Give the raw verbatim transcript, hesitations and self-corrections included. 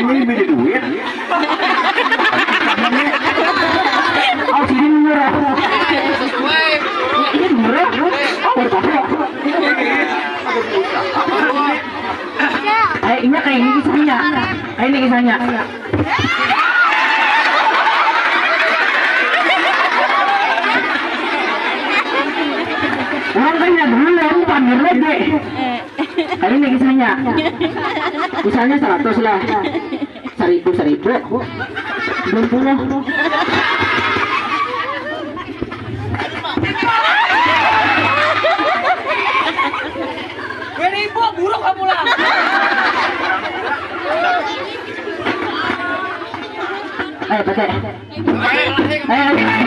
Ini beda duit. Oh, sini murah. Ini murah. Oh, berapa? Kayaknya kayak ini kisahnya. Kayak ini kisahnya. Orang kan nggak dulu, pamer lagi. Kali ini kisahnya. Misalnya seratus lah. Seribu, seribu. Belum puluh. Beribu buruk kamu lah. Ayo, pakai. Ayo.